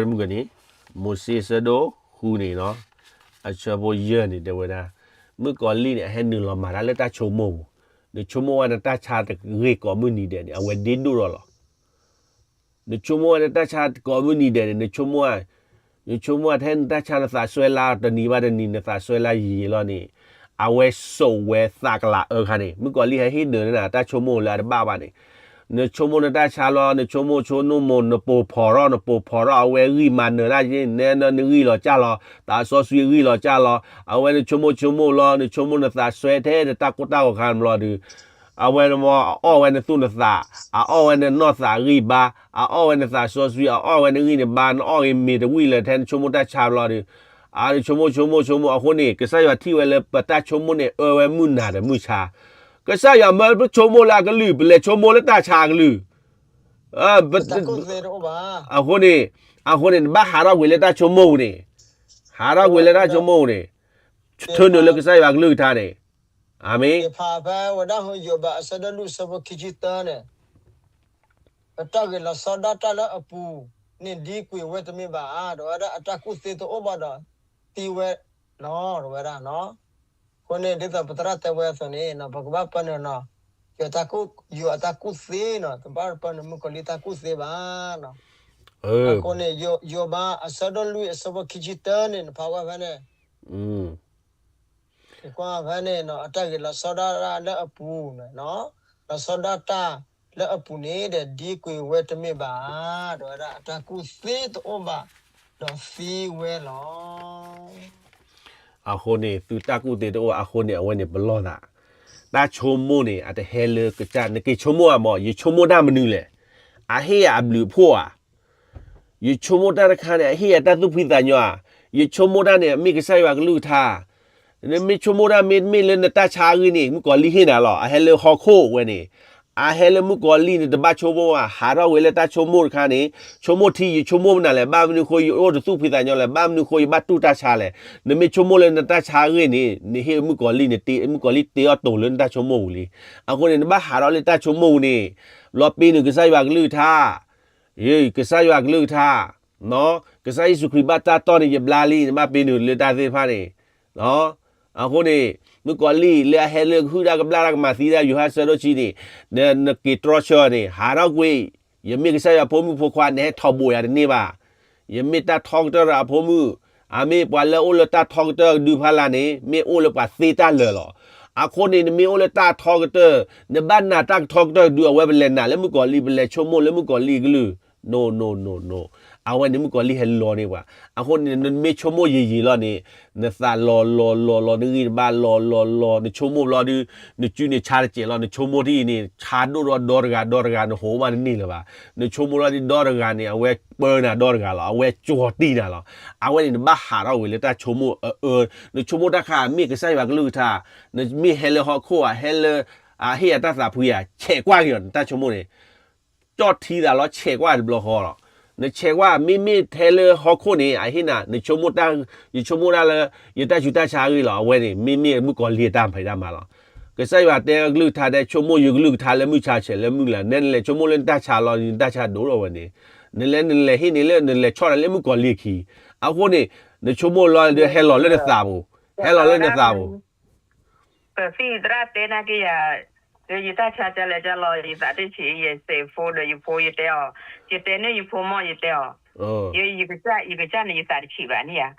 မုၢ်ကန့ၣ်, မိၤၡ့အဆၢဒိၣ်ဃုန့ၣ်လီၤ, အဆၢဖိယဲၢ်န့ၣ်တဲဝဲဒၣ်, မုၣ်ကီၤလံၢ်န့ၣ် အဟဲနုာ်လီၤမၤတၢ်လၢတၢ်ဆိကမိၣ်ပူၤ, နဆိကမိၣ်ဝဲနတၢ်ဆါတဂ့ၤကိးမုၢ်နံၤဒဲးန့ၣ် အဝဲဒ့ဒိၣ်ထီၣ်လီၤ. နဆိကမိၣ်ဝဲနတၢ်ဆါကိးမုၢ်နံၤဒဲးန့ၣ် နဆိကမိၣ်, နဆိကမိၣ်ထဲနတၢ်ဆါနသးစွဲလၢတနံၤဘၣ်တနံၤ နသးစွဲလၢယံာ်ယံာ်လီၤန့ၣ်, အဝဲစိာ်ဝဲသးကလၤအၢခါန့ၣ် မုၣ်ကီၤလံၢ်ဟဲဟ့ၣ်ဒုးနၤတၢ်ဆိကမိၣ်လၢအတဘၣ်ဘၣ်န့ၣ်, နဆိကမိၣ်နတၢ်ဆါလီၤ နဆိကမိၣ်ဆိကမိၣ် နပိာ်ဖီၣ်ထီၣ် နပိာ်ဖီၣ်ထီၣ် အဝဲဂံၢ်မၤနၢၤတၢ်ယဲန့ၣ် နဂံၢ်လီၤကၢ်လီၤ သးစီဆှံဂံၢ်လီၤကၢ်လီၤ, အဝဲနဆိကမိၣ်ဆိကမိၣ်လီၤ နဆိကမိၣ်နသးစွဲထဲနတၢ်ကိၢ်တၢ်ဂီၤခါန့ၣ်ဘျီဒီး အဝဲနမ့ၢ်အအီၣ်ဝဲနသူၣ်နသး, အအီၣ်ဝဲနနီၢ်သးဂံၢ်ဘါ, အအီၣ်ဝဲနသးစီဆှံ, အအီၣ်ဝဲနဂံၢ်နဘါ, နအီၣ်ဂ့ၤမ့ၤတဝံၣ်လၢာ်ထဲနဆိကမိၣ်တၢ်ဆါဘျီဒီး, အနဆိကမိၣ်ဆိကမိၣ်ဆိကမိၣ်အဃိန့ၣ် ကစၢ်ယွၤထံၣ်ဝဲလၢပတၢ်ဆိကမိၣ်န့ၣ် အၢဝဲမုၢ်နၤဒီးမုၢ်ဆါ, ကစၢ်ယွၤမၢပဆိကမိၣ်လၢအကလုၢ် ပလဲၤဆိကမိၣ်လၢတၢ်ဆါအကလုၢ် အဃိန့ၣ်, အဃိန့ၣ် နဘၣ်ဟးထီၣ်ကွံာ်လၢတၢ်ဆိကမိၣ်ပူၤန့ၣ်, ဟးထီၣ်ကွံာ်လၢတၢ်ဆိကမိၣ်ပူၤန့ၣ်, ထၢနုာ်လၢကစၢ်ယွၤကလုၢ်ကထါန့ၣ်, အၤမ့ၣ်. ဖဲဝဲဒၣ်ယိၤဘးအဆၢဒိၣ်လွံၢ်အဆၢဖိခံဆံတၢန့ၣ် အတၢ်ဂ့ၤလီၤဆီဒၣ်တၢ်လၢအပူၤန့ၣ် ဒံကွံာ်ဝဲတမ့ၢ်ဘၣ်ဧါ, ဒီးဝဲဒၣ်အတၢ်ကူၣ်သ့တအိၣ်ဘၣ်ဒီးသံဝဲလီၤ ဒီးဝဲဒၣ်နီၤ. အဃိန့ၣ် ဒ်သိးပသရၣ်တဲဝဲအသိးန့ၣ် ပကဘၣ်ပၢနုာ်နီၤ ယိၤအတၢ်ကူၣ်သ့နီၤ, တဘၣ်ပၢနုာ်မုၣ်ကီၤလံၢ်တၢ်ကူၣ်သ့ဘၣ်နီၤ. အဃိန့ၣ် ယိၤဘးအဆၢဒိၣ်လွံၢ်အဆၢဖိခံဆံတၢန့ၣ် နဖးဝဲဖဲန့ၣ် ယကွၢ်ဖဲန့ၣ်နီၤ အတၢ်ဂ့ၤလီၤဆီဒၣ်တၢ်လၢအပူၤန့ၣ်, လီၤဆီဒၣ်တၢ်လၢအပူၤန့ၣ်ဒီး ဒံကွံာ်ဝဲတမ့ၢ်ဘၣ်ဧါ, ဒီးဝဲဒၣ်အတၢ်ကူၣ်သ့တအိၣ်ဘၣ်ဒီးသံဝဲလီၤ. အဃိန့ၣ် သုတၢ်ကူၣ်သ့တအိၣ်အဃိန့ၣ် အဝဲန့ၣ်ပလီၢ်သး, တၢ်ဆိကမိၣ်န့ၣ် အတဟဲလၢကစၢ် နက့ၤဆိကမိၣ်ဧါမး ယဆိကမိၣ်တၢ်မနုၤလဲၣ်, အဟ့ၣ်ယၤအဘျုးအဖှိၣ်ဧါ ယဆိကမိၣ်တၢ်တခါန့ၣ် အဟ့ၣ်ယၤတၢ်သူၣ်ဖှံသးညီဧါ, ယဆိကမိၣ်တၢ်န့ၣ် မ့ၢ်ကစၢ်ယွၤကလုၢ်ကထါ, နမ့ၢ်ဆိကမိၣ်တၢ်မ့တမ့ၢ်လၢနတၢ်ဆါအဂ့ၢ်န့ၣ် မုၣ်ကီၤလံၢ်ဟ့ၣ်နၤလီၤ, အဟဲလၢဟီၣ်ခိၣ်ဝဲန့ၣ်, အဟဲလၢမုၣ်ကီၤလံၢ်န့ၣ် တဘၣ်ဆိကမိၣ်ဘၣ်, ဟးထီၣ်ဝဲလၢတၢ်ဆိကမိၣ်တခါန့ၣ်, ဆိကမိၣ်ထံ ယဆိကမိၣ်မနုၤလဲၣ်, ဘၣ်မနုၤဃိယအိၣ်တသူၣ်ဖှံသးညီလဲၣ်, ဘၣ်မနုၤဃိယဘၣ်တူၢ်တၢ်ဆါလဲၣ်, နမ့ၢ်ဆိကမိၣ်လၢနတၢ်ဆါအဂ့ၢ်န့ၣ် နဟ့ၣ်မုၣ်ကီၤလံၢ်န့ၣ် မုၣ်ကီၤလံၢ်တ့အီၣ်တိၤလၢနတၢ်ဆိကမိၣ်ပူၤလံ. အဃိန့ၣ် နဘၣ်ဟးထီၣ်လၢတၢ်ဆိကမိၣ်ပူၤန့ၣ်, ဘျီပ့ၤနုာ်ကစၢ်ယွၤကလုၢ်ကထါ ကစၢ်ယွၤကလုၢ်ကထါ, ကစၢ်ယ့ၣ်ၡူးခရံာ်ဘၣ်တၢ်တီၢ်န့ၣ် ယဘျါလံ, နဘၣ်ပ့ၤနုာ်လၢတၢ်သ့ၣ်တဖၣ်န့ၣ်, အဃိန့ၣ်, မုၣ်ကီၤလံၢ်လၢအဟဲလၢကဟုၣ်တၢ်ကဘျၣ်တၢ်ကမၤသံတၢ် ယိၤဟၣ်ဆၢဒိၣ်ဆံန့ၣ်, နက့ၤတြီဆၢန့ၣ် ဟးထီၣ်ကွံာ်, ယမ့ၢ်ကစၢ်ယွၤဖိမုၣ်ဖိခွါ နဟဲထီဘိးယၤတန့ၢ်ဘၣ်, ယမ့ၢ်တၢ်ထီကတၢၢ်ဒီးအဖိမုၣ်, အမ့ၢ်ပှၤလၢအအိၣ်လၢတၢ်ထီကတၢၢ်ကဒုဖးလၢ်န့ၣ် မ့ၢ်အိၣ်လၢပှၤသ့တၢ်လၢာ်လီၤ. အဃိန့ၣ် နမ့ၢ်အိၣ်လၢတၢ်ထီကတၢၢ်, နဘၣ်နာ်တၢ်ကထီကတၢၢ်ကဒု အဝဲပလဲၤနာ်လၢမုၣ်ကီၤလံၢ် ပလဲၤဆိကမိၣ်လၢမုၣ်ကီၤလံၢ်အကလုၢ်, no no no no, အဝဲန့ၣ်မုၣ်ကီၤလံၢ်ဟဲလီၤန့ၢ်ပှၤ, အဃိန့ၣ် နမ့ၢ်ဆိကမိၣ်ယံာ်ယံာ်လီၤန့ၣ်, နသးလီၤလီၤလီၤလီၤ နဂံၢ်နဘါလီၤလီၤလီၤ နဆိကမိၣ်ဘျီဒု, နစုန့ၣ်ဆါတစဲးလီၤ နဆိကမိၣ်ထံၣ်န့ၣ် ဆါဒိၣ်ဒီဒီတဂၤဒီတဂၤ နဟိးမးတန့ၢ်လၢၤဘၣ်, နဆိကမိၣ်လီၤဒုဒီတဂၤန့ၣ် အဝဲပၢနၤဒီတဂၤလီၤ အဝဲကၠီၤတံၢ်နၤလီၤ, အဝဲန့ၣ်နဘၣ်ဟးထီၣ်ဝံၤလၢတၢ်ဆိကမိၣ်အအၢ, နဆိကမိၣ်တၢ်ခါမ့ၢ်ကစၢ်ယွၤကလုၢ်ကထါ, နမ့ၢ်ဟဲလၢဟီၣ်ခိၣ်ဧါ ဟဲလၢ, အဟ့ၣ်ယၤတၢ်သးဖှံဧါ ဆဲးကွၢ်က့ၤအီၤ နတၢ်ဆိကမိၣ်န့ၣ် ကၠီၣ်ထံသးလီၤ ဆဲးကွၢ်တဘျီဃီလီၤ. နဆဲးကွၢ် မ့မ့ၢ်ထဲလၢဟီၣ်ခိၣ်န့ၣ် အဟ့ၣ်နၤ နဆိကမိၣ်တၢ်, ယဆိကမိၣ်တၢ်လၢ ယတၢ်ဆူးတၢ်ဆါအဂ့ၢ်လီၤ. အဝဲန့ၣ် မ့မ့ၢ်မုၣ်ကီၤလံၢ်အတၢ်ဖံးတၢ်မၤလီၤ. ကစၢ်ယွၤတဲကလုၢ်ကထါတဲ ဆိကမိၣ်ယကလုၢ်ကထါလၢမုၢ်ဆါဆဲးလၢမုၢ်လၢ် နဲနလဲၤဆိကမိၣ်လၢနတၢ်ဆါလီၤ နတၢ်ဆါဒိၣ်ထီၣ်ဝဲန့ၣ်, နလဲၤ နလဲၤဟ့ၣ်န့ၣ်လၢ နလဲၤဆီၣ်တၢ်လၢမုၣ်ကီၤလံၢ်အခံ, အဃိန့ၣ် နဆိကမိၣ်လီၤဒီးဟဲလီၤလၢနသးပူၤ, ဟဲလီၤလၢနသးပူၤ ပသံၣ်သရၣ်တဲနာ်က့ၤယၤ, ယတၢ်ဆါကလဲၤကလီၤ ယသးတဆံး ယစဲးဖိဒီးယဖိယတဲအီၤ, ယတဲန့ၢ်ယဖိမီၢ်ယတဲအီၤ, ယကစၢ်န့ၣ် ယသးတဆံးဘၣ်န့ၣ်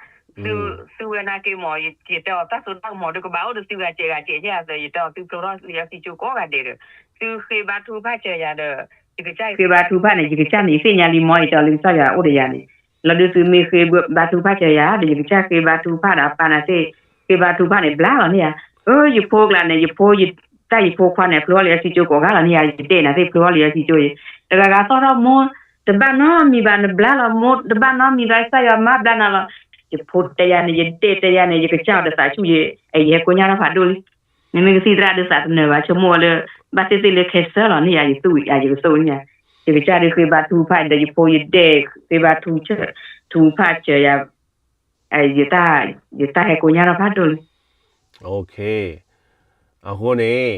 ဧါ, သုဝဲနာ်က့ၤမး ယတဲအီၤ တၢ်စိတၢ်ကမီၤဒုးကဘၣ်အိၣ်ဒီးသုဂၤစဲးဂၤစဲးဧါ, ယတဲအီၤ သုဖျိထီၣ်လံအသံကၠိကိးဂၤဒဲးဒီး, သုဃ့ဘါထုကဖၣ်စၢၤယၤဒီး, ယကစၢ်ဃ့ဘါထုကဖၣ်န့ၣ် ယကစၢ်န့ၣ် ယသ့ၣ်ညါလံမီၢ် ယတဲအီၤလၢကစၢ်ယွၤအိၣ်ဒီးယၤန့ၣ်, လီၤဒုးသုမ့ၢ်ဃ့ဘါထုကဖၣ်စၢၤယၤဒီး ယကစၢ်ဃ့ဘါထုကဖၣ်ဒီးအပၢ်န့ၣ်သ့ၣ်, ဃ့ဘါထုကဖၣ်န့ၣ် ဘျါလီၤန့ၣ်ဧါ, အၢ ယဖိကျါန့ၣ် ယဖိ ယတၢ်ယဖိခွါန့ၣ် ဖျိထီၣ်လံအသံကၠိကိးဂၤလီၤန့ၣ်ဧါ, ယဒဲးန့ၣ်သ့ၣ်ဖျိထီၣ်လံအသံကၠိအံၤ, တဂၤဂၤသီၣ်ထီၣ်မိၢ်, တဘၣ်နီတမံၤဘၣ် နဘျါလီၤမိၢ် တဘၣ်နီတမံၤဘၣ် ကစၢ်ယွၤမၤဘျါနၤလီၤ, ယဖိတဲယၤန့ၣ် ယဒဲးတဲယၤန့ၣ် ယကစၢ်အီၤဒီးသးဆူၣ်ယဲ, ယဟဲကိညၢ်ထီၣ်ဖးဒိၣ်လံ နမ့ၢ်ကသံၣ်သရၣ်ဒုးသးတနၢၤဘၣ် ဆိကမိၣ်အီၤလၢ, ဘၣ်သ့ၣ်သ့ၣ်လၢခဲစၢ်လီၤန့ၣ်ဧါ ယသူၣ်ယၤ ယကသိၣ်န့ၣ်ဧါ, ယကစၢ်ဒုးဃ့ဘါထုကဖၣ်ဒီးယဖိယဒဲး, ဃ့ဘါထုကဖၣ်စၢၤယၤ, ယတၢ်, ယတၢ်ဟဲကိညၢ်ထီၣ်ဖးဒိၣ်လံ. အဃိန့ၣ်,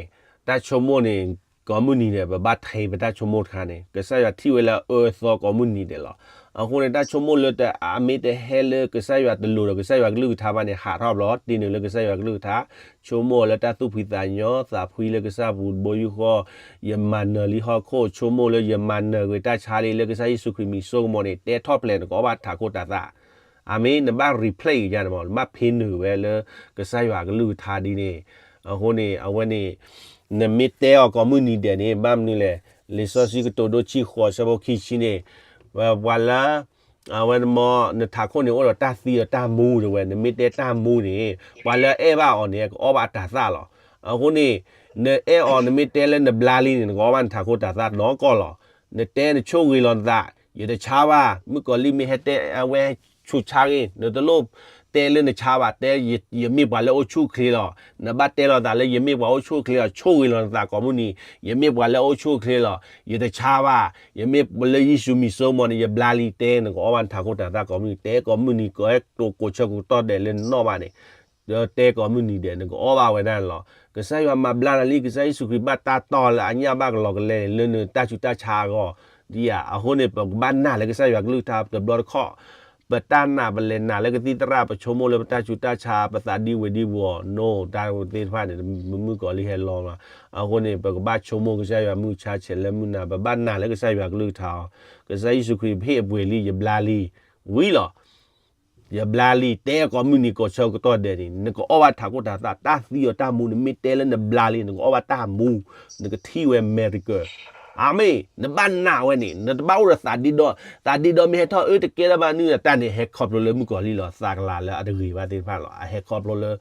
တၢ်ဆိကမိၣ်န့ၣ်, ကိးမုၢ်နံၤဒဲး ပဘၣ်ထဲပတၢ်ဆိကမိၣ်တခါန့ၣ် ကစၢ်ယွၤထံၣ်ဝဲလၢအအၢအသီကိးမုၢ်နံၤဒဲးလီၤ. အဃိန့ၣ် တၢ်ဆိကမိၣ်လၢတအမ့ၢ်တဟဲလၢကစၢ်ယွၤတလိၤဒီး ကစၢ်ယွၤကလုၢ်ကထါဘၣ်န့ၣ် ဟးထီၣ်ဘျီ တ့နုာ်လၢကစၢ်ယွၤကလုၢ်ကထါ, ဆိကမိၣ်အီၤလၢတၢ်သူၣ်ဖှံသးညီ, သးဖှံလၢကစၢ်ပူၤတဘိယူၢ်ဃီ, ယမၤနၢၤလံဟီၣ်ခိၣ်, ဆိကမိၣ်လၢယမၤနၢၤဂ့ၤတၢ်ဆါလံလၢကစၢ်ယ့ၣ်ၡူးခရံာ်မံၤစိကမီၤန့ၣ် တဲထီၣ်ဖျဲးနကအီၣ်ဘၣ်ထးခိၣ်တၤသၣ်. အမ့ၢ်နဘၣ် replace ယၤန့ၣ်မး နဘၣ်ဖ့နုာ်ဝဲလၢကစၢ်ယွၤကလုၢ်ကထါဒ်န့ၣ်, အဃိန့ၣ် အဝဲန့ၣ် နမ့ၢ်တဲအီၤကိးမုၢ်နံၤဒဲးန့ၣ် ဘၣ်မနုၤလဲၣ်, လံာ်စီဆှံကတိၤဒိဆံဃိး ဆၢဖိခံဆံန့ၣ်, ပှၤလၢ အဝဲမ့ၢ်နထးခိၣ်န့ၣ် အိၣ်ဒီးတၢ်သံဒီးတၢ်မူတဲဝဲ, နမ့ၢ်တဲတၢ်မူန့ၣ် ပှၤလၢအအဲၣ်ဘၣ်အီၤန့ၣ် ကအီၣ်ဘၣ်တၤသၣ်လီၤ. အဃိန့ၣ် နအဲၣ်အီၤ နမ့ၢ်တဲလၢနဘျါလံန့ၣ် နကအီၣ်ဘၣ်နထးခိၣ်တၤသၣ်နီၢ်ကီၢ်လီၤ. နတဲနဆိၣ်ဂ့ၤလီၤနသး, ယတဆါဘၣ်, မုၣ်ကီၤလံၢ်မ့ၢ်ဟဲတဲအဝဲဆူးဆါဂ့ၤ, နတလိၣ်တဲလၢနဆါဘၣ်, တဲ ယမ့ၢ်ပှၤလၢအအိၣ်ဆူၣ်အိၣ်ချ့လီၤ. နဘၣ်တဲလီၤသးလၢယမ့ၢ်ပှၤအိၣ်ဆူၣ်အိၣ်ချ့လီၤ, ဆိၣ်ဂ့ၤလီၤနသးကိးမုၢ်နံၤ, ယမ့ၢ်ပှၤလၢအအိၣ်ဆူၣ်အိၣ်ချ့လီၤ, ယတဆါဘၣ်, ယမ့ၢ်လၢယ့ၣ်ၡူးမံၤစိကမီၤန့ၣ် ယဘျါလံ, တဲနကအီၣ်ဘၣ်နထးခိၣ်တၤသၣ်ကိးမုၢ်နံၤ, တဲကိးမုၢ်နံၤ ကဲတိကိးဆၢကတီၢ်ဒဲးလၢနနီၣ်ဘၣ်န့ၣ် ဒီးတဲကိးမုၢ်နံၤဒဲး နကအီၣ်ဘၣ်ဝဲဒၣ်န့ၣ်လီၤ. ကစၢ်ယွၤမၤဘျါနၤလံ, ကစၢ်ယ့ၣ်ၡူးခရံာ်ဘၣ်တၢ်တီၢ်လၢအညၣ်ဘၣ်ကလီကလဲလၢနတၢ်ဆူးတၢ်ဆါအဂီၢ်, ဒ်ယၤ, အဃိန့ၣ် ပကဘၣ်နာ်လၢကစၢ်ယွၤကလုၢ်ကထါတဘျီတခီၣ်, ပတၢ်နာ်ပလဲၤနာ်လၢကသံၣ်သရၣ်, ပဆိကမိၣ်လၢပတၢ်ဆူးတၢ်ဆါ, ပသးဒံဝ့ၤဒံဝီၤ နီၢ်တၢ်သ့ၣ်တဖၣ်န့ၣ် မုၣ်ကီၤလံၢ်ဟဲလီၤလီၤ. အဃိန့ၣ် ပကဘၣ်ဆိကမိၣ်ကစၢ်ယွၤမုၢ်ဆါဆဲးလၢမုၢ်နၤ, ပဘၣ်နာ်လၢကစၢ်ယွၤကလုၢ်ကထါအီၤ, ကစၢ်ယ့ၣ်ၡူးခရံာ်ဟ့ၣ်အပှ့ၤလံ, ယဘျါလံ, ဝံၤလီၤ. ယဘျါလံ, တဲကိးမုၢ်နံၤကိးဆၢကတီၢ်ဒဲးန့ၣ် နကအီၣ်ဘၣ်ထးခိၣ်တၤသၣ်, တၢ်သံအီၤတၢ်မူ, နမ့ၢ်တဲလၢနဘျါလံ နကအီၣ်ဘၣ်တၢ်မူ, နကထံၣ်ဝဲ miracle. အၤမ့ၣ်, နဘၣ်နာ်ဝဲန့ၣ် နတဘၣ်အိၣ်ဒီးသးဒ့ဒီ, သးဒ့ဒီမ့ၢ်ဟဲထီၣ်အၢတကဲထီၣ်ဘၣ်နုၤ တၢ်န့ၣ်ဟဲခီဖျိလၢမုၣ်ကီၤလံၢ်လီၤ, သးကလၤလၢအတဂ့ၤဘၣ်သ့ၣ်တဖၣ်လီၤ. အဟဲခီဖျိလၢ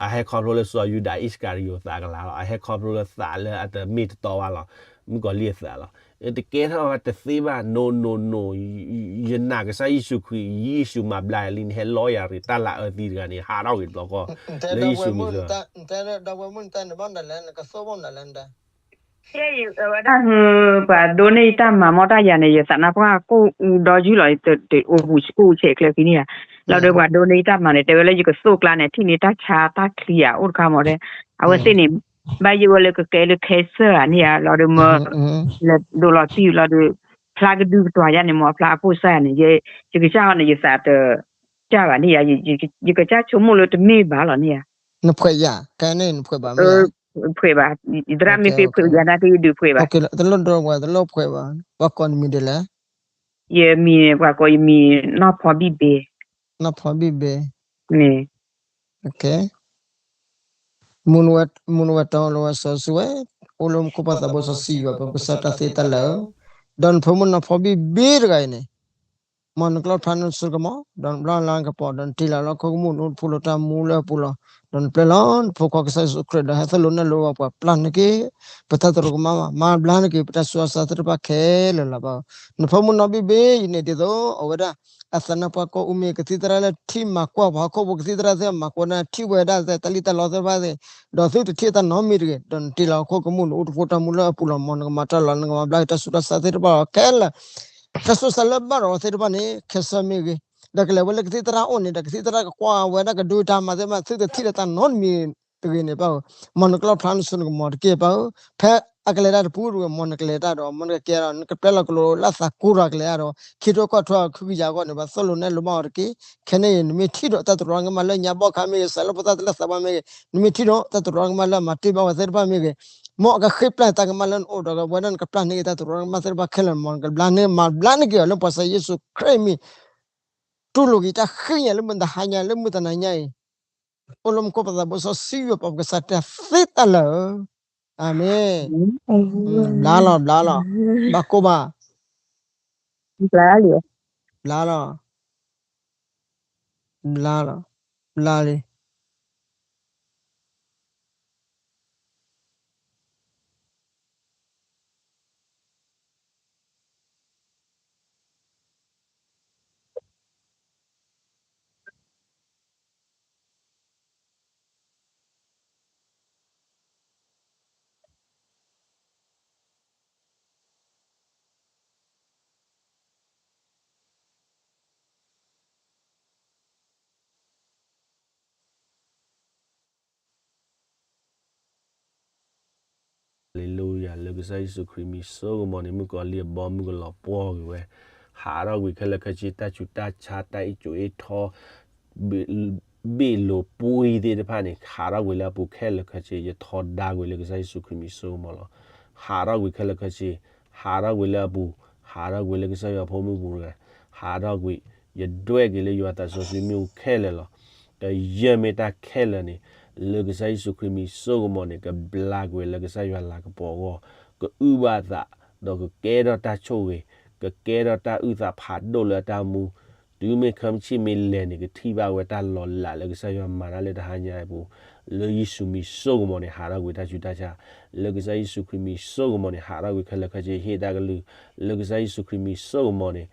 အဟဲခီဖျိလၢစီၤယူဒၤအံၣ်စကၤရံယိၤသးကလၤလီၤ. အဟဲခီဖျိလၢသးလၢအတမ့ၢ်တတီဘၣ်လီၤ, မုၣ်ကီၤလံၢ်အသးလီၤ. တကဲထီၣ်ဘၣ်တသ့ဘၣ်, no no no, ယနာ်ကစၢ်ယ့ၣ်ၡူးခရံာ်, ယ့ၣ်ၡူးမၤဘျါလံ, နဟဲလီယၤရ့ၣ် တၢ်လၤအၢသံတဂၤန့ၣ် ဟးထီၣ်ဂ့ၤတဘျီဃီ လၢယ့ၣ်ၡူးမံၤလီၤ. ဝဲဒၣ် ပှၤဒိးန့ၢ်ယတၢ်မၤမီၢ်တၢ်ယၤန့ၣ် ယသးနါပှၢ်ကိၢ်အူဒီယုၢ်လီၤ, ယတအိၣ်ပူၤကိၢ်အူဆဲးချၢခံန့ၣ်ဧါ. လီၤဒီးပှၤဒိးန့ၢ်ယတၢ်မၤန့ၣ် တဲဝဲလၢယကသိၣ်ကျါန့ၣ် ထံၣ်န့ၢ်တၢ်ဆါတၢ်ချံဧါ အိၣ်တခါမီၤတဲ, အဝဲသ့ၣ်န့ၣ် ဘၣ်ယိၣ်ဝဲလၢကကဲလၢ cancer ဧါန့ၣ်ဧါ, လီၤဒီးမၢ လဲၤဒိးလီၤတံၢ်လီၤဒီး ဖျါကဒုကတွၤယါန့ၣ်မၢ် အဖျါအကိၢ်စၢ်ယါန့ၣ်, ယကစၢ်ဟီန့ၣ် ယသးတစၢ်ဘၣ်န့ၣ်ဧါ, ယကစၢ်ဆိကမိၣ်လၢတမ့ၢ်ဘၣ်လီၤန့ၣ်ဧါ. နဖှဲးယၤ, ကဲန့ၣ်နဖှဲးဘၣ်မ့ၢ်ဧါ. ဖှဲးဘၣ်, ယသရၣ်မ့ၢ်ဃ့ဖှဲးယၤနာ်က့ယဒုးဖှဲးဘၣ်. တလိၣ်ဒိဝဲ တလိၣ်ဖှဲးဘၣ်, ပှၤကိးနမံၤဒ်လဲၣ်. ယမံၤန့ၣ် ပှၤကိးယမံၤ နီၢ်ဖီဘံၣ်ဘ့ၣ်. နီၢ်ဖီဘံၣ်ဘ့ၣ်. န့ၣ် မုၢ်နဝဲတီလၢဝဲစီဆှံဝဲ, အိၣ်လၢမူခိၣ်ပှၤသးဘိစီဆှံယွၤ ပကစၢ်တၢ်သ့တၢ်လၢာ်ဧၢ, ဒီးနဖိမုၣ်နီၢ်ဖီဘံၣ်ဘ့ၣ်တဂၤအံၤန့ၣ်, မ်နကျီၢ်ဖျါနစိကမီၤ, ဒီးနဘျီလၢနကပီၤ, ဒီးနတ့လီၤလၢဟီၣ်ခိၣ်ကမူၣ်နအိၣ်တဖုလီၤတၢ်မူလၢအပူၤလီၤ. ဒီးနပျဲလီၤနဖိခွါကစၢ်ယ့ၣ်ၡူးခရံာ် ဒီးဟဲသိၣ်လိနဲၣ်လိပှၤပျၢ်န့ၢ်က့ၤ ပတၢ်သရူးကမၣ်ဘၣ်, မၤဘျါန့ၢ်က့ၤ ပတၢ်ဆူးတၢ်ဆါသ့ၣ်တဖၣ်ခဲလၢာ်လီၤ. ပၢ်ဧၢ, နဖိမုၣ်နီၢ်ဘံၣ်ဘ့ၣ်အံၤန့ၣ် ဒ်သိးအဝဲဒၣ် အသးနါပှၢ်ကိၢ်အူမ့ၢ်ကသံၣ်သရၣ်လၢထံၣ်မၤကွၢ်ပှၤဟီၣ်ခိၣ်ဖိ ကသံၣ်သရၣ်သ့ၣ်မၤကွၢ်န့ၣ် ထံၣ်ဝဲဒၣ်တၢ်လံၣ်တၢ်လီသ့ၣ်တဖၣ်သ့ၣ်, ဒီးသုတထံၣ်တၢ်နီတမံၤတဂ့ၤ, ဒီးနတ့လီၤဟီၣ်ခိၣ်ကမူၣ် နအိၣ်တဖုတၢ်မူလၢအပူၤလီၤ. မ်နကမၤတၢ်လီၤ နကမၤဘျါက့ၤတၢ်ဆူးတၢ်ဆါသ့ၣ်တဖၣ်လီၤခဲလၢာ်, တၢ်ဆူးတၢ်ဆါလၢဘၣ်ဒီးအီၤသ့ၣ်တဖၣ်န့ၣ် cancer မ့ၢ်ဂ့ၤ, ဒီးကလဲၤဝဲလၢကသံၣ်သရၣ်အိၣ်န့ၣ် ဒီးကသံၣ်သရၣ်ကကွၢ်ဝဲဒၣ်ကဒုးတၢ်မၤသ့ၣ်တဖၣ် သုတထံၣ်လၢတၢ်နီတမံၤတဂ့ၤန့ၣ် ပၢ်ဧၢ, မ်နကျီၢ်ဖျါနစိနကမီၤတက့ၢ် ပၢ်ဧၢ. ဖဲအကလဲၤတၢ်တပူၤတဂ့ၤ မ်နကလဲၤတၢ်ဒီး မ်နကကဲဒီး နကပျဲလီၤကလိၤလၢအသးကိးတဂၤကလဲၤတၢ်ဒီး ခံထိကွၢ်ထွဲအီၤ ခုကယၤအဂီၢ်န့ၣ် ပသိၣ်လိနဲၣ်လိဘၣ်အီၤတက့ၢ်. ခဲန့ၣ်အံၤ နမ့ၢ်ထံၣ်ဒီးတၢ်သရူးကမၣ်လၢညါဘီၣ်ခါမ့ၢ်ဂ့ၤ စးလၢဖိသၣ်တလၢသးဘၣ်မ့ၢ်ဂ့ၤ နမ့ၢ်ထံၣ်ဒီးတၢ်သရူးကမၣ်လၢအမၤတ့ၢ်ဘၣ်ဝဲသ့ၣ်တဖၣ်မ့ၢ်ဂ့ၤ, မ်အကဃ့ပျၢ်တၢ်ကမၣ်လၢနအိၣ်ဒီး ဝဲဒၣ်နကပျၢ်န့ၢ်က့ၤတၢ်သရူးကမၣ်သ့ၣ်တဖၣ်ခဲလၢာ် မ်နကဘျါန့ၢ် မၤဘျါန့ၢ်က့ၤအီၤလၢပှၤစၢၤယ့ၣ်ၡူးခရံာ်မံၤ တူၢ်လိာ်က့ၤတၢ်ဃ့ညါလၢမုၢ်တဟါညါလၢမုၢ်တနၤညါအံၤ, အိၣ်လၢမူခိၣ်ပှၤသးဘိစီဆှံယွၤပှၤပကစၢ်တၢ်သ့တၢ်လၢာ်ဧၢ, အၤမ့ၣ်, ဘျါလီၤ ဘျါလီၤ, ဘၣ်ကိၢ်ဘၣ်, ဘျါလီၤ, ဘျါလီၤ, ဘျါလံ. Hallelujah, လၢကစၢ်ယ့ၣ်ၡူးခရံာ်မံၤစိကမီၤန့ၣ် မုၣ်ကီၤလံၢ်အဘီမုၢ်ကလီၤပှီၢ်ကွံာ်ဝဲ, ဟးထီၣ်ကွံာ်ခဲလၢာ်ခဲဆ့ တၢ်ဆူးတၢ်ဆါ တၢ်အ့ၣ်ကၠိအ့ၣ်ထီ ဘ့ၣ်လိာ်ပှံသ့ၣ်တဖၣ်န့ၣ် ဟးထီၣ်ကွံာ်လၢအပူၤခဲလၢာ်ခဲဆ့ ယထီဒါကွံာ်လၢကစၢ်ယ့ၣ်ၡူးခရံာ်မံၤစိကမီၤလီၤ. ဟးထီၣ်ကွံာ်ခဲလၢာ်ခဲဆ့, ဟးထီၣ်ကွံာ်လၢအပူၤ, ဟးထီၣ်ကွံာ်လၢကစၢ်ယွၤဖိမုၣ်ပူၤတဂၤ, ဟးထီၣ်ကွံာ်, ယဒွဲၣ်က့ၤလၢယွၤသးစီဆှံမ့ၣ်အူခဲလၢာ်လီၤ. တယဲၢ်မ့ၢ်တၢ်ခဲလၢာ်န့ၣ် လၢကစၢ်ယ့ၣ်ၡူးခရံာ်မံၤစိကမီၤန့ၣ် ကဘျါကွံာ်လၢကစၢ်ယွၤလၤကပီၤအဂီၢ်, ကအုၣ်ဘၣ်အသး, ဒီးကကဲထီၣ်တၢ်ဆိၣ်ဂ့ၤ, ကကဲထီၣ်တၢ်အုၣ်သးဖးဒိၣ်လၢအတၢ်မူ, တုၤမ့ၢ်ခါမ့ၢ်ဆ့ၣ်မ့ၢ်လဲၤန့ၣ် ကထံၣ်ဘၣ်ဝဲတၢ်လီၤလးလၢကစၢ်ယွၤမၤတၢ်လၢတဟါညါအံၤပူၤ, လၢယ့ၣ်ၡူးမံၤစိကမီၤန့ၣ် ဟးထီၣ်ကွံာ်တၢ်ဆူးတၢ်ဆါ, လၢကစၢ်ယ့ၣ်ၡူးခရံာ်မံၤစိကမီၤန့ၣ် ဟးထီၣ်ကွံာ်ခဲလၢာ်ခဲဆ့ ဟ့ၣ်တၢ်ကလုၢ်, လၢကစၢ်ယ့ၣ်ၡူးခရံာ်မံၤစိကမီၤန့ၣ်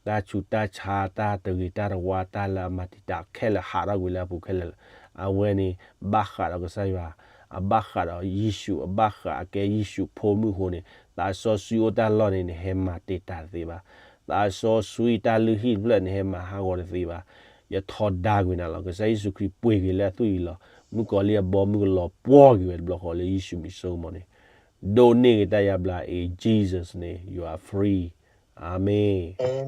တၢ်ဆူးတၢ်ဆါ တၢ်တဂ့ၤတၢ်တဝါ တၢ်လၢအမၤတံာ်တာ်ခဲလၢာ် ဟးထီၣ်ကွံာ်လၢအပူၤခဲလၢာ်လီၤ. အဝဲန့ၣ် ဘၣ်ဃးဒီးကစၢ်ယွၤ, အဘၣ်ဃးဒီးယ့ၣ်ၡူး, အဘၣ်ဃးအကဲယ့ၣ်ၡူးဖိမုၣ်အဃိန့ၣ် သးစီဆှံအိၣ်တၢ်လီၢ်န့ၣ် နဟဲမၤတံာ်တာ်တသ့ဘၣ်. သးစီဆှံတၢ်လုၢ်ဟံၣ်တဖျၢၣ် နဟဲမၤဟးဂီၤတသ့ဘၣ်. ယထီဒါကွံာ်နၤလီၤ. ကစၢ်ယ့ၣ်ၡူးခရံာ်ပှ့ၤက့ၤလၢအသွံၣ်အံၤလီၤ. မုၣ်ကီၤလံၢ်အဘီမုၢ်ကလီၤပှီၢ်က့ၤဝဲတဘျီဃီ လၢယ့ၣ်ၡူးမံၤစိကမီၤန့ၣ် ဒိးန့ၢ်က့ၤတၢ်ယါဘျါ in Jesus name you are free. အၤမ့ၣ်.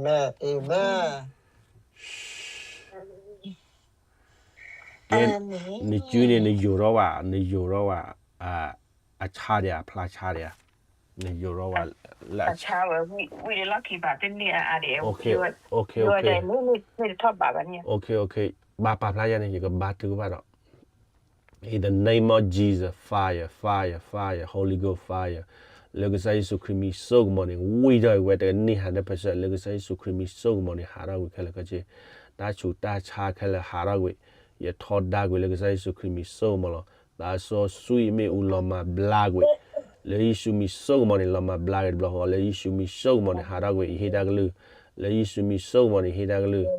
ကဲ, နစုန့ၣ် နယိၤထီၣ်ဘၣ်, နယိၤထီၣ်ဘၣ်, အဆါဒံးဧါ, အဖျါဆါဒံးဧါ, နယိၤထီၣ်ဘၣ်လၢ ဘၣ်ပာ်ဖျါယၤန့ၣ် ယကဘါထုကဖၣ်ဒီး In the name of Jesus, fire, fire, fire, Holy Ghost, fire. လၢကစၢ်ယ့ၣ်ၡူးခရံာ်မံၤစိကမီၤန့ၣ် ဝံထီၣ်ကွံာ်ဝဲတကန့ၢ်ဟးဒၣ်ပၢၢ်ဆၢ လၢကစၢ်ယ့ၣ်ၡူးခရံာ်မံၤစိကမီၤန့ၣ် ဟးထီၣ်ကွံာ်ခဲလၢာ်ခဲဆ့, တၢ်ဆူးတၢ်ဆါခဲလၢာ်ဟးထီၣ်ကွံာ်, ယထီဒါကွံာ်လၢကစၢ်ယ့ၣ်ၡူးခရံာ်မံၤစိကမီၤလီၤ. သးစီဆှံမ့ၣ်အူလီၤမၤဘျါကွံာ်, လၢယ့ၣ်ၡူးမံၤစိကမီၤန့ၣ် လီၤမၤဘျါကွံာ်တဘျီဃီ, လၢယ့ၣ်ၡူးမံၤစိကမီၤန့ၣ် ဟးထီၣ်ကွံာ် ယဟ့ၣ်တၢ်ကလုၢ်, လၢယ့ၣ်ၡူးမံၤစိကမီၤန့ၣ် ဟ့ၣ်တၢ်ကလုၢ်,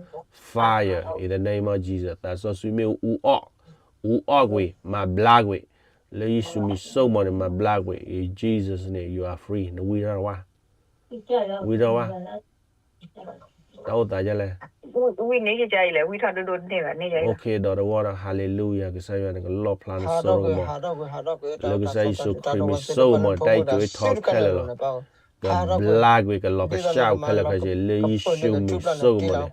fire in the name of Jesus. သးစီဆှံမ့ၣ်အူအူအီၣ်, အူအီၣ်ကွံာ်, မၤဘျါကွံာ်, လၢယ့ၣ်ၡူးမံၤစိကမီၤန့ၣ် မၤဘျါကွံာ်, in Jesus name you are free. နဝံထီၣ်ဝဲ, ဝံထီၣ်ဝဲ, တၢ်အိၣ်သးဒ်လဲၣ်, ဝံထီၣ်ဒိၣ်ဒိၣ်န့ၢ်ဘၣ်န့ၢ်ယၤ, ဒီးတဝီဒီး hallelujah ကစၢ်ယွၤန့ၣ် ကလီၣ်ဖျါနစိကမီၤ, လၢကစၢ်ယ့ၣ်ၡူးခရံာ်မံၤစိကမီၤ တၢ်အ့ၣ်ကၠိအ့ၣ်ထီခဲလၢာ်လီၤ. ကဘျါကွံာ် ကလီၤကဆှၣ်ခဲလၢာ်ခဲဆ့ လၢယ့ၣ်ၡူးမံၤစိကမီၤန့ၣ်,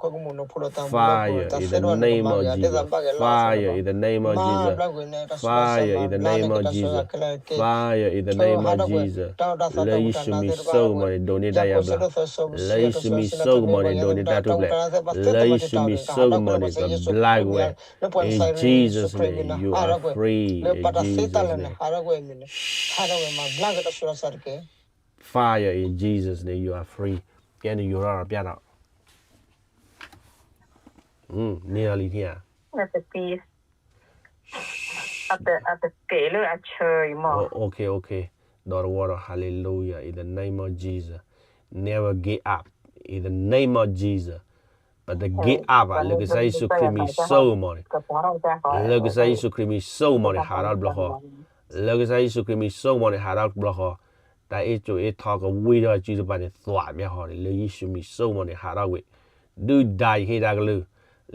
fire in the name of Jesus, fire in the name of Jesus, fire in the name of Jesus, fire in the name of Jesus, လၢယ့ၣ်ၡူးမံၤစိကမီၤန့ၣ် ဒိးန့ၢ်တၢ်ယါဘျါ, လၢယ့ၣ်ၡူးမံၤစိကမီၤန့ၣ် ဒိးန့ၢ်တၢ်ထူၣ်ဖျဲး, လၢယ့ၣ်ၡူးမံၤစိကမီၤန့ၣ် ကဘျါကွံာ်ဝဲ, in Jesus name you are free, in Jesus name, fire in Jesus name you are free. ကဲနယိၤထီၣ်ဒီးပျၢ်ဒီး, န့ၢ်လီၤလံဧါ, အတကဲလၢအဆၢအံၤမး, okay okay, ဒီးတဝီဒီး hallelujah in the name of Jesus, never give up in the name of Jesus, ပတ give up ဘၣ် လၢကစၢ်ယ့ၣ်ၡူးခရံာ်မံၤစိကမီၤန့ၣ်, လၢကစၢ်ယ့ၣ်ၡူးခရံာ်မံၤစိကမီၤန့ၣ် ဟးထီၣ်တဘျီဃီ, လၢကစၢ်ယ့ၣ်ၡူးခရံာ်မံၤစိကမီၤန့ၣ် ဟးထီၣ်တဘျီဃီ, တၢ်အ့ၣ်ကၠိအ့ၣ်ထီကဝံထီၣ်စုတပၤန့ၣ် သွးဘၣ်ဃီန့ၣ် လၢယ့ၣ်ၡူးမံၤစိကမီၤန့ၣ် ဟးထီၣ်ကွံာ်, ဒုၣ်ဒါယဟ့ၣ်တၢ်ကလုၢ်,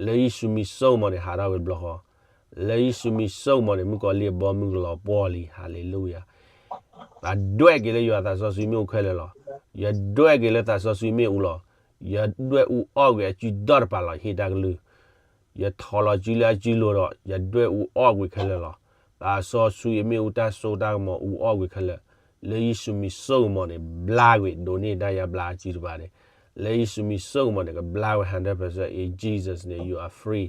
လၢယ့ၣ်ၡူးမံၤစိကမီၤန့ၣ် ဟးထီၣ်ကွံာ်တဘျီဃီ, လၢယ့ၣ်ၡူးမံၤစိကမီၤန့ၣ် မုၣ်ကီၤလံၢ်အဘီမုၢ်ကလီၤပှီၢ်လံ, hallelujah, ယဒွဲၣ်က့ၤလၢယွၤသးစီဆှံမ့ၣ်အူခဲလၢာ်လီၤ, ယဒွဲၣ်က့ၤလၢသးစီဆှံမ့ၣ်အူလီၤ, ယဒွဲၣ်အူအီၣ်ကွံာ်အစုဒီတပၤလီၤ ယဟ့ၣ်တၢ်ကလုၢ်, ယထီၣ်လီၤစုလၢအစုလိၤဒီး ယဒွဲၣ်အူအီၣ်ကွံာ်ခဲလၢာ်လီၤ, သးစီဆှံအမ့ၣ်အူတၢ်စိတၢ်ကမီၤအူအီၣ်ကွံာ်ခဲလၢာ်, လၢယ့ၣ်ၡူးမံၤစိကမီၤန့ၣ် ဘျါကွံာ် ဒိးန့ၢ်တၢ်ယါဘျါအစုတပၤန့ၣ်, လၢယ့ၣ်ၡူးမံၤစိကမီၤန့ၣ် ကဘျါဝဲ hundred percent in Jesus name you are free,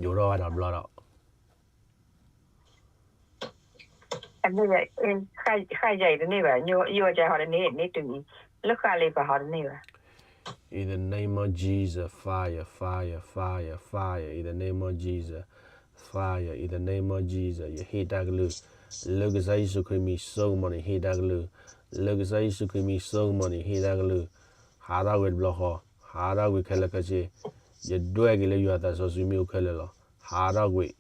ယိၤထီၣ်ဝဲဒီးဘျီဒီး ဃၣ်ယၤအံၤတန့ၢ်ဘၣ်, ယိၤကဟီတန့ၢ်, န့ၢ်တုၤအံၤ, လၢဃၣ်လ့ပာ်ဟီတန့ၢ်ဘၣ်. In the name of Jesus, fire, fire, fire, fire, in the name of Jesus, fire, in the name of Jesus, ယဟ့ၣ်တၢ်ကလုၢ်, လၢကစၢ်ယ့ၣ်ၡူးခရံာ်မံၤစိကမီၤန့ၣ် ဟ့ၣ်တၢ်ကလုၢ်, လၢကစၢ်ယ့ၣ်ၡူးခရံာ်မံၤစိကမီၤန့ၣ် ဟ့ၣ်တၢ်ကလုၢ်, ဟးထီၣ်ကွံာ်တဘျီဃီ, ဟးထီၣ်ကွံာ်ခဲလၢာ်ခဲဆ့, ယဒွဲၣ်က့ၤလၢယွၤသးစီဆှံမ့ၣ်အူခဲလၢာ်လီၤ, ဟးထီၣ်ကွံာ်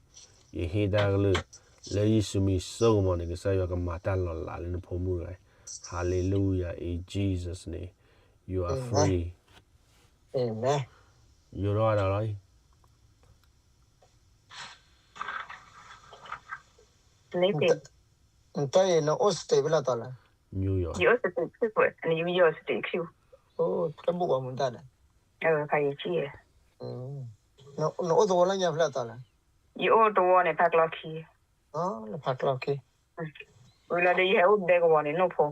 ယဟ့ၣ်တၢ်ကလုၢ်, လၢယ့ၣ်ၡူးမံၤစိကမီၤန့ၣ် ကစၢ်ယွၤကမၤတၢ်လီၤလးလၢနဖိမုၣ်တဂၤအံၤ, hallelujah, in Jesus name, you are free, ယိၤထီၣ်ဝဲဒီးလီၤ, နတၢ်အံၤနအိၣ် state ဖဲလဲၣ်တီလဲၣ်, New York, ယအိၣ် state ခံ, ယအိၣ် state ခံ, တၢ်ဘူၣ်ဘၣ်မူဒါဒီး ဖးယံာ်ဆံၣ်. နအိၣ်သဝီလၢညါဖျၢၣ်အသီလဲၣ်. ယအိၣ်သဝီန့ၣ် ဖးကျီခံ. ဖးကျီခံ. ဝံၤလီၤဒီးယဟဲအိၣ်ဒဲကဝီၤန့ၣ် နိၣ်ဖိ.